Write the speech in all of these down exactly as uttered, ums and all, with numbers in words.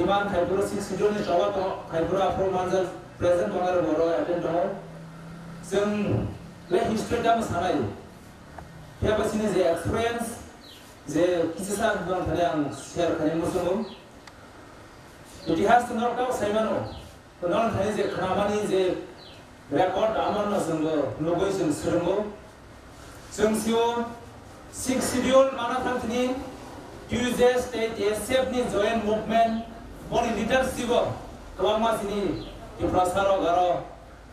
Iman Thaipuro Sixth Schedule ni choba tong, Thaipuro aphuru manjak present tong aro boro attend tongo. Chwng le history tamo sanai. Phiya ba chini je experience, je kisa sa dong thani ang share khaini muchungo. Itihas to norok tamo saimano. To norok thani je khnamani je record amano chwngbo nugwi chwng swrwngo. Chwng sio Sixth Schedule mana thangthini T U J S tei T S F ni joint movement boni leadership o kwbangma chini Tiprasa rok aro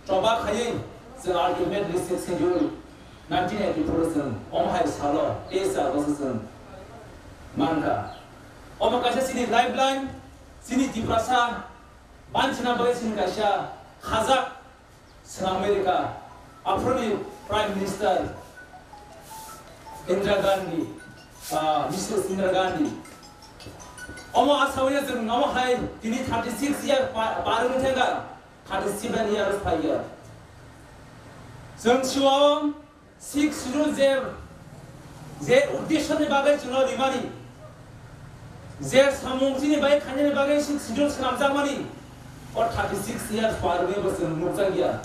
choba khaiwi chwng ultimately Sixth Schedule nineteen eighty-four chwng omo hai salo teisa August chwng mankha. Omo kaisa chini lifeline, chini Tiprasa banchina bagwi chini kaisa khajak Swnam America, aphuruni Prime Minister Indira Gandhi, ah, Missus Indira Gandhi. Omo asawya chwng omo hai tini thirty six year pa-, par wngwi thangkha, thirty seven years phaiya. Chwng siwao Sixth Schedule je, je uddeshoni bagwi chwngno rimani, je samung chini bai khainani bagwi Sixth Schedule swnamjakmani, o thirty six years par wngwi bo chwng nukjakya.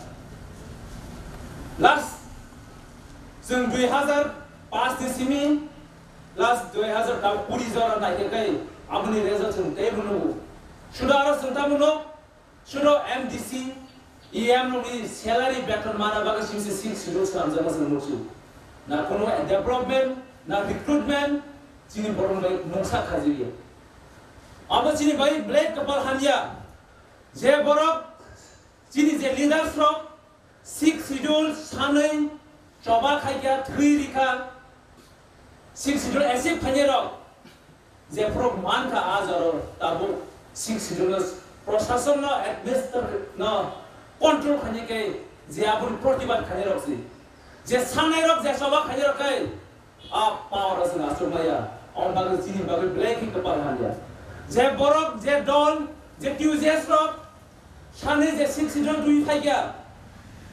Last chwng dui hazar paanch ni simi last dui hazar kuri jora naikhe kai aboni result chwng teibo nugo. Suda aro chwng tamo nuk, Sudo M D C, E M rokni salary beton mana bagwi singse Sixth Schedule swnamjakma chwng nuksu. Na kono development, na recruitment, chini borok bai mungsa khajili. Abo chini bai black kapal hamya. Je borok, chini je leaders rok, Sixth Schedule sanwi choba khaikha, thwi rikha, Sixth Schedule accept khainai rok, jephuru mankha a jaro tabuk Sixth Schedule no, prosason no, administer no control khainai khe je aboni protibad khainai rok si, je sanai rok, je choba khainai rok khe a power o chwng achuk maya, aboni bagwi chini bagwi belai khe kwpal hamya. Je borok, je dol, je T U J S rok, Sani je Sixth Schedule twi phaikha,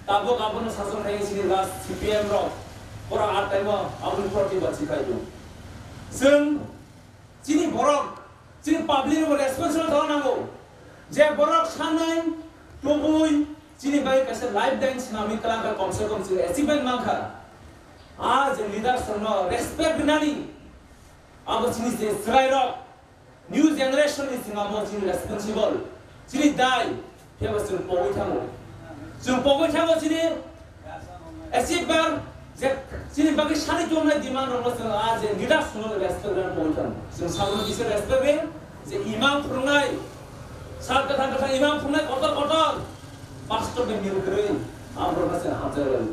tabuk abono sason khai chini last C P M rok, borok a time o aboni protibad si khai do. Chwng chini borok, chini public bo responsible thang nango. Je borok sanai tubui chini bai kaisa life line swnamwi kwlangkha, komse kom chini achievement mankha. A je leaders no respect rinani, abo chini je chwrai rok, New generation ni singamo chini responsible, chini dai, phiyaba chwng pogwi thango. Chwng pogwi thango chini achiever, je chini bagwi sani tongnai demand rokno chwng a je leaders no respect rwna pogwi thango. Chwng saboni kisa respect ri, je imam phwrwngnai, sal kwthang kwthang imam phwrwngnai kotor kotor, pastor bai mil kwrwi, amrokno chwng hamjak lai.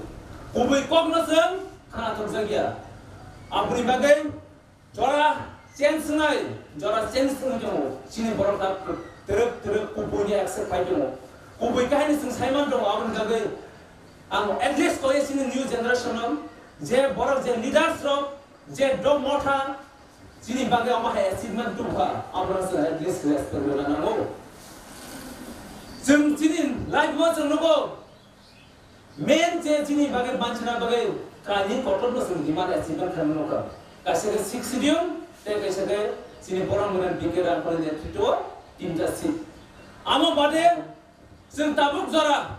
Kubui kokno chwng khna thokjak ya. Aboni bagwi Jora change wngnai, jora change wngwi tongo. Chini borok da twrwk twrwk kubuini accept khai tongo. Kubui kahini chwng saiman tongo, aboni bagwi ang at least koi chini new generation no, je borok je leaders rok, je dok motha, chini bagwi omo hai achievement tubukha, abono chwng at least respect rwna nango. Chwng chini life o chwng nugo, Main je chini bagwi banchina bagwi kainwi kotor no chwng demand achievement khaima nukha. Kaisa khe Sixth Schedule, tei kaisa khe chini borok mwnai B K Rangkhol ni netritwo tinta seat. Amo bade chwng tabuk jora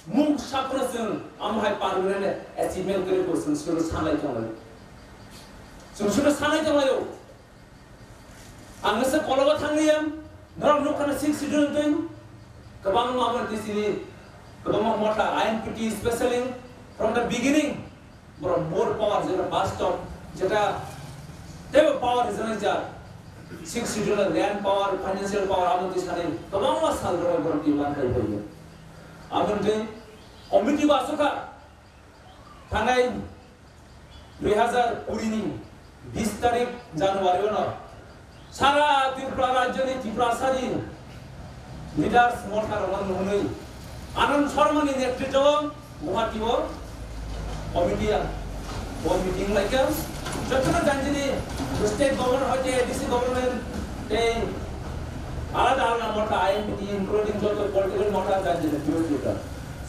mung saphano chwng amo hai permanent achievement kwrwi bo chwng sudu sanai tongo. Chwng sudu sanai tongo. Ang nasa kologo thangriya, norok nukha na Sixth Schedule twi, kwbangma abo twi chini, kwbangma motha I N P T specially from the beginning, borok more power, jeta bus stop, jeta tebo power rijana ja, Sixth Schedule land power, financial power, abo twi sani kwbangma sal rok borok twi man khai phaiyo. Abo twi committee bo asukha, Thanai dui hazar kuri ni bis tarik January o no sara Tripura rajyo ni Tiprasa ni leaders motha rok no nungnwi Anand Sharma ni netritwo o Guwahati o committee a bo meeting laikha. Jotono janjini state government hoite A D C government tei alada alada motha I N P T including joto political motha janjini biroth laikha.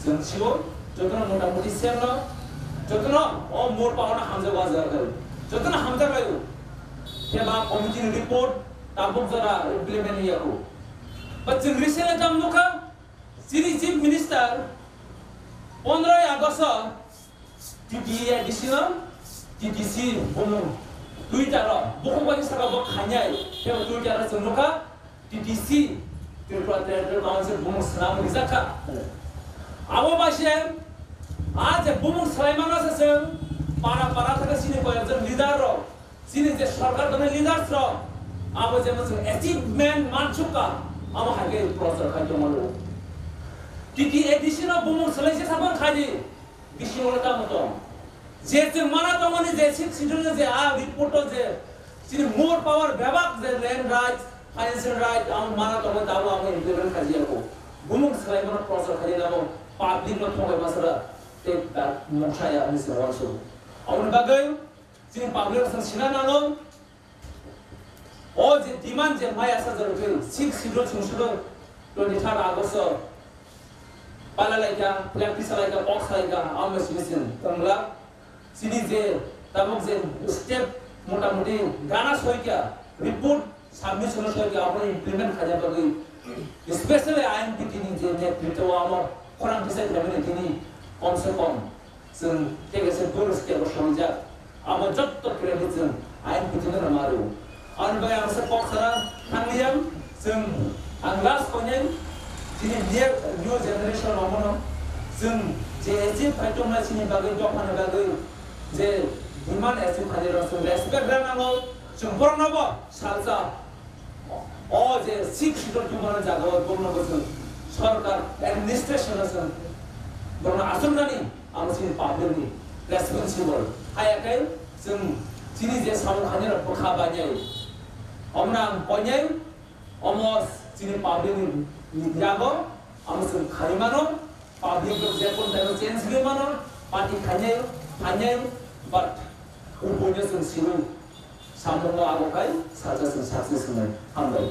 Chwng sibo Jotono mota moti siyang no, jotono o mor power no hamjak o jaga o. Jotono hamjak lai o. Khe ba committee ni report tabuk jora implement ya o. Ba chwng recently tam nukha, chini Chief Minister pondroi August o T T A D C no T T C bumung Twitter o bukhuk bai saka bo khainai, tei Twitter o chwng nukha T T C, Tripura Territorial Council bumung swnam rijak kha. Abo bai se a je bumung swlaimano se chwng para para thangwi chini koyekjon leader rok, chini je sorkar tongnai leaders rok, abo je chwng achievement mansukha, abo hai khe prochar khai tongmano. T T A D C no bumung swlai se sabang khai di, bisingo le tamo tong. Je chwng mana tongmani je Sixth Schedule ni je a report o je chini more power bebak je land rights, financial right, amo mana tongmani abo amo implement khai di ako. Bumung swlaimano prochar khai di abo public no thongbai masara tei da mungsa ya ani se wansu. Aboni bagwi chini public rok sina nango. O je demand je maya sa jaro khe Sixth Schedule chwng sudo twenty third August o pala laikha, practice laikha, ok salaikha, amo sini sin tongla. Chini je tabuk je step motamuti gana soikha, report submission soikha, abo implement khaina bagwi specially I N P T ni je netritwo amo khorang tisai khlaimani tini komse kom chwng tei kaisa guru step o sorijak. Abo jotto credit chwng I N P T no rwma rw. Ani bai ang se kok sana thanglia, chwng ang last koinai chini near new generation rok no chwng je achieve khai tongna chini bagwi dophani bagwi je demand achieve khai rok chwng respect rwna nango, chwng borok no bo salsa. O je Sixth Schedule tubuna jaga o borokno bo chwng sorkar administration o chwng borokno achuknani amo chini public ni responsible. Haya khe chwng chini je samung khainai rok bwkha bainai. Omo ang koinai omo chini public ni yago amo chwng khai mano, public rok je kon taino change wngwi mano, party khainai khainai but upoino chwng sirwi. Samungo abo khai salsa chwng success wngnai. Hambai.